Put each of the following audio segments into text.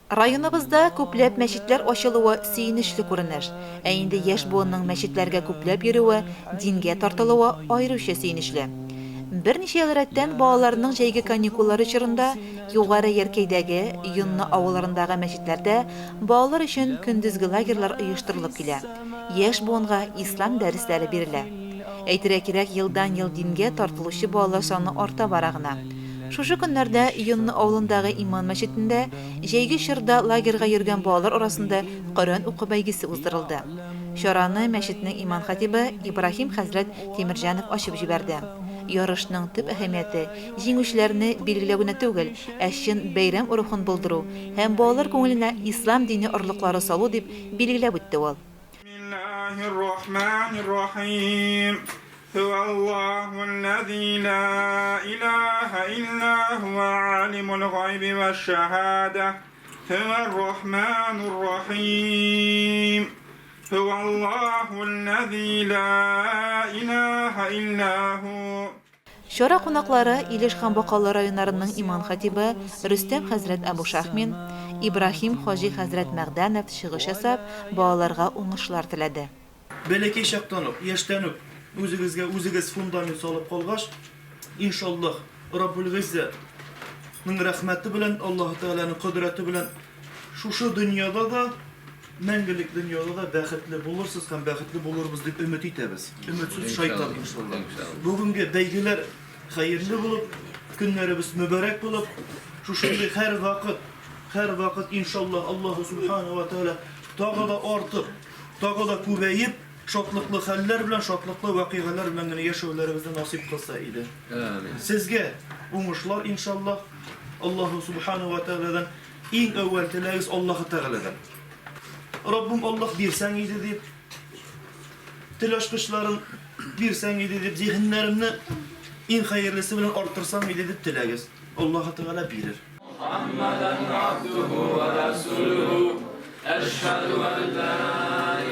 Районыбызда күпләп мәчетләр ачылуы сөенечле күренеш. Ә инде яшь буынның мәчетләргә күпләп йөрүе, дингә тартылуы аеруча сөенечле. Берничә ел рәттән балаларның җәйге каникуллары чорында Югары Яркәйдәге, Йонны авылларындагы мәчетләрдә балалар өчен көндезге лагерьлар оештырылып килә. Яшь буынга ислам дәресләре бирелә. Әйтергә кирәк, елдан-ел дингә тартылучы балалар саны арта бара гына. Шушы көннәрдә Йонны авылындагы Иман мәчетендә җәйге чорда лагерьга йөргән балалар арасында Коръән уку бәйгесе уздырылды. Чараны мәчетнең иман-хатибы Ибраһим хәзрәт Тимерҗанов ачып җибәрде. Ярышның төп әһәмияте, җиңүчеләрне билгеләү генә түгел, ә чын бәйрәм рухын булдыру һәм балалар күңеленә ислам дине орлыклары салу, дип билгеләп үтте ул. Чара кунаклары, Илеш һәм Бакалы районнарының иман-хатибы Рөстәм хәзрәт Абушахмин, Ибраһим хаҗи хәзрәт Мәгъдәнов чыгыш ясап, балаларга уңышлар теләде. Бәләкәй чактан ук, яшьтән үк үзегезгә үзегез фундамент салып калгач, иншаллаһ, Раббул Гыйззә ның рәхмәте белән, Аллаһы Тәгаләнең кодрәте белән шушы дөньяда да, мәңгелек дөньяда да бәхетле булырсыз һәм бәхетле булырбыз дип өмет итәбез. Өметсез шайтан, иншаллаһ. Бүгенге бәйгеләр хәерле булып, көннәребез мөбарәк булып, шушындый һәрвакыт, һәрвакыт, иншаллаһ, Аллаһу Субханаһу ва Тәгалә тагы да артып, Тагы да күбәеп, шатлыклы хәлләр белән, шатлыклы вакыйгалар белән генә яшәүләребезне насыйп кылса иде. Сезгә уңышлар, иншаллаһ. Аллаһу субханаһу ва тәгаләдән иң әүвәл теләгез Аллаһы Тәгаләдән. Раббым Аллаһ бирсәң иде дип, тел ачкычларын бирсәң иде дип, зиһеннәремне иң хәерлесе белән арттырсаң иде дип теләгез. Аллаһы Тәгалә бирер. Мухаммадан абдуху ва расулуху, әшһәду ән ла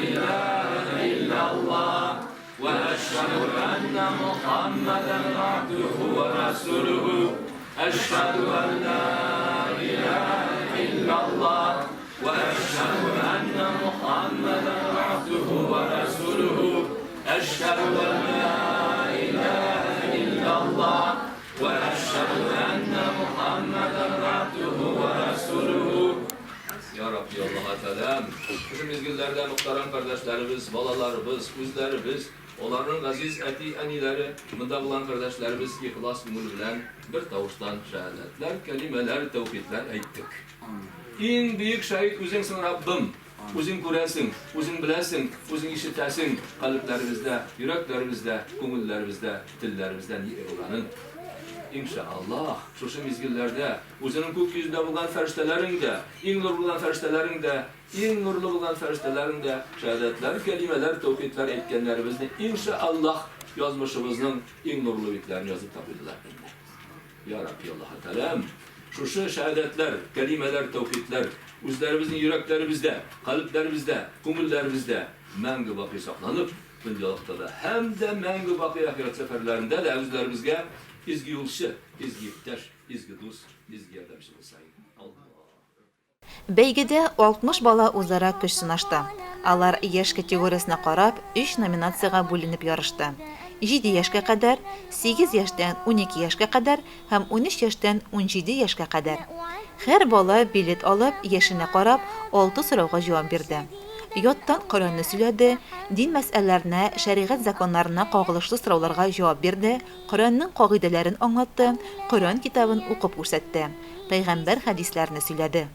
илаһа иллаллаһ ва әшһәду әннә Мухаммадан абдуху ва расулуху, әшһәду ән ла илаһа иллаллаһ ва әшһәду әннә Мухаммадан абдуху ва расулуху, әшһәду ән ла илаһа иллаллаһ Вә әшһәдү әннә Мухәммәдән габдүһү вә рәсүлүһү. Я Рабби Аллаһы Тәгаләм, шушы мизгелләрдә мөхтәрәм кардәшләребез, балаларыбыз, үзләребез, аларның газиз әти-әниләре, монда булган кардәшләребез ихлас күңел белән бер тавыштан шәһадәтләр, кәлимәләр, тәүхидләр әйттек. Иң бөек шаһит үзеңсең, Раббым! Үзең күрәсең, үзең беләсең, үзең ишетәсең, калебләребездә, йөрәкләребездә, күңелләребездә, телләребездә ни булганын. ИншаАллаһ, шушы мизгелләрдә Үзеңнең күк йөзендә булган фәрештәләрең дә, иң нур булган фәрештәләрең дә, иң нурлы булган фәрештәләрең дә шәһадәтләр, кәлимәләр, тәүхидләр әйткәннәребезне, иншаАллаһ, язмышыбызның иң нурлы битләрен язып та куйдылар инде. Я Рабби Аллаһы Тәгаләм, шушы шәһадәтләр, кәлимәләр, тәүхидләр үзләребезнең йөрәкләребездә, калебләребездә, күңелләребездә мәңге бакый сакланып, дөньялыкта да һәм дә мәңге бакый ахирәт сәфәрләрендә дә үзләребезгә изге юлчы, изге иптәш, изге дус, изге ярдәмче булса иде. Аллаһ. Бәйгедә 60 бала үзара көч сынашты. Алар яшь категориясенә карап, өч номинациягә бүленеп ярышты, җиде яшькә кадәр, сигез яшьтән 12 яшькә кадәр һәм 13 яшьтән 17 яшькә кадәр. Һәр бала билет алып, яшенә карап, алты сорауга җавап бирде. Яттан Коръәнне сөйләде, дин мәсьәләләренә, шәригать законнарына кагылышлы сорауларга җавап бирде, Коръәннең кагыйдәләрен аңлатты, Коръән китабын укып күрсәтте, пәйгамбәр хәдисләрне сөйләде.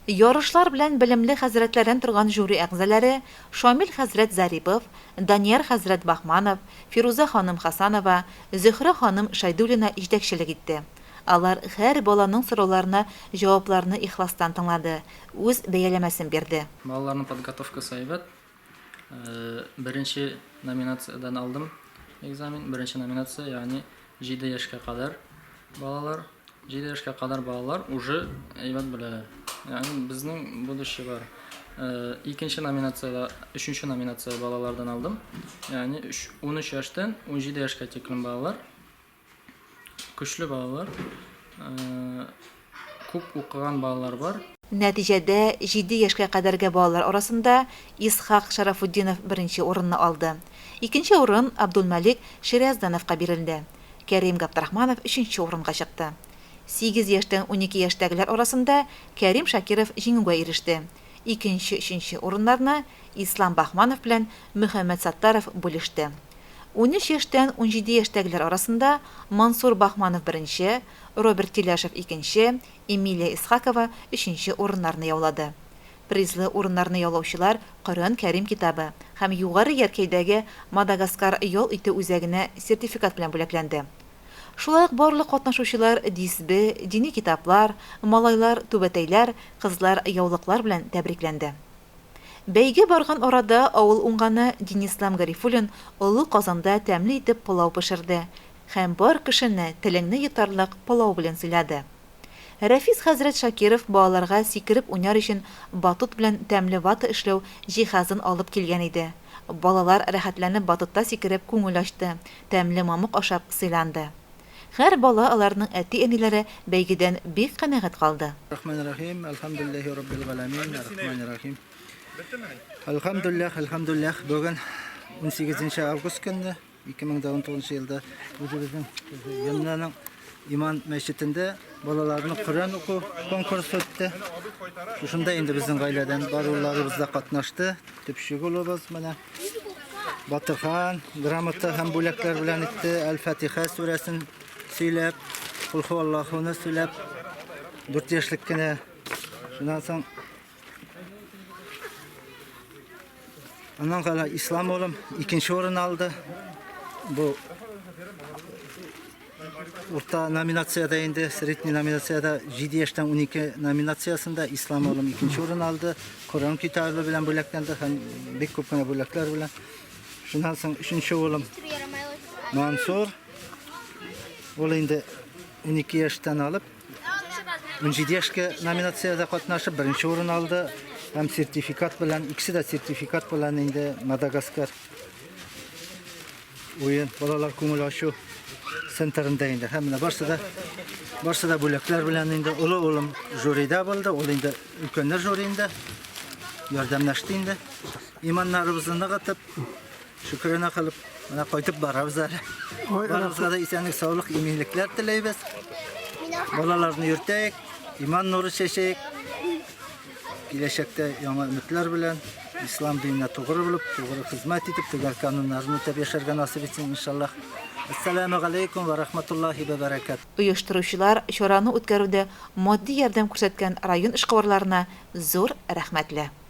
Ярышлар белән белемле хәзрәтләрдән торган жюри әгъзаләре Шамил хәзрәт Зарипов, Данияр хәзрәт Баһманов, Фируза ханым Хасанова, Зөһрә ханым Шәйдуллина җитәкчелек итте. Алар һәр баланың сорауларына җавапларны ихластан тыңлады, үз бәяләмәсен бирде. Балаларның подготовкасы әйбәт. Беренче номинациядән алдым экзамен. Беренче номинация, ягъни җиде яшькә кадәр балалар. Җиде яшькә кадәр балалар уже әйбәт беләләр. Ягъни безнең будущее бар. Икенче номинациядә, өченче номинация балалардан алдым. Ягъни 13 яшьтән 17 яшькә тиклем балалар. Көчле балалар. Күп укыган балалар бар. Нәтиҗәдә, җиде яшькә кадәрге балалар арасында Исхак Шарафутдинов беренче урынны алды. Икенче урын Абдулмәлик Шириаздановка бирелде. Кәрим Габдрахманов өченче урынга чыкты. Сигез яшьтән 12 яшьтәгеләр арасында Кәрим Шакиров җиңүгә иреште. Икенче-өченче урыннарны Ислам Баһманов белән Мөхәммәт Саттаров бүлеште. 13 яшьтән 17 яшьтәгеләр арасында Мансур Баһманов беренче, Роберт Теляшев икенче, Эмилия Исхакова өченче урыннарны яулады. Призлы урыннарны яулаучылар Коръән Кәрим китабы һәм Югары Яркәйдәге Мадагаскар ял итү үзәгенә сертификат белән бүләкләнде. Шулай ук барлык катнашучылар дисбе, дини китаплар, малайлар, түбәтәйләр, кызлар яулыклар белән тәбрикләнде. Бәйге барган арада авыл уңганы Динислам Гарифуллин олы казанда тәмле итеп пылау пешерде һәм бар кешене телеңне йотарлык пылау белән сыйлады. Рәфис хәзрәт Шакиров балаларга сикереп уйнар өчен батут белән тәмле вата эшләү җиһазын алып килгән иде. Балалар рәхәтләнеп батутта сикереп күңел ачты, тәмле мамык ашап сыйланды. Һәр бала, аларның әти-әниләре бәйгедән бик канәгать калды. Рахманиррахим, әлхәмдүлилләһи раббил галәмин, рахманиррахим. Әлхәмдүлилләһ, әлхәмдүлилләһ, бүген 18 август көнне 2019 елда үзебезнең Йомнаның Иман мәчетендә балаларны Коръән уку конкурсы үтте. Шушында инде безнең гаиләдән бар улларыбыз да катнашты. Төпчек улыбыз менә Батырхан грамота һәм бүләкләр белән итте. Әл-Фатиха сүрәсен сөйләп, Кул Аллаһуны сөйләп, 4 яшьлек кенә. Шуннан соң Аннан кала Ислам улым икенче урын алды. Бу урта номинациядә инде, средний номинациядә 7 яшьтән 12 номинациясендә Ислам улым икенче урын алды. Коръән китабы белән бүләкләнде һәм бик күп кенә бүләкләр белән. Шуннан соң өченче улым Мансур. Ул инде 12 яшьтән алып 17 яшькә номинациядә катнашып, беренче урын алды һәм сертификат белән, икесе дә сертификат белән инде Мадагаскар уен, балалар күңел ачу центрында инде. Һәм менә барсы да барсы да бүләкләр белән инде олы улым жюрида булды, ул инде өлкәннәр жюриында ярдәмләште инде. Иманнарыбызны ныгытып, Шөкерәнә кылып, менә кайтып барабыз әле. Барыбызга да исәнлек, саулык, иминлекләр теләйбез. Балаларны йөртәйек, иман нуры чәчәйек. Киләчәктә яңа өметләр белән ислам диненә тугры булып, тугры хезмәт итеп, төгәл кануннарын үтәп яшәргә насыйп итсен, иншаллаһ. Ассаламу галәйкүм ва рахматуллаһи ва бәрәкәт. Оештыручылар чараны үткәрүдә матди ярдәм күрсәткән район эшкуарларына зур рәхмәтле.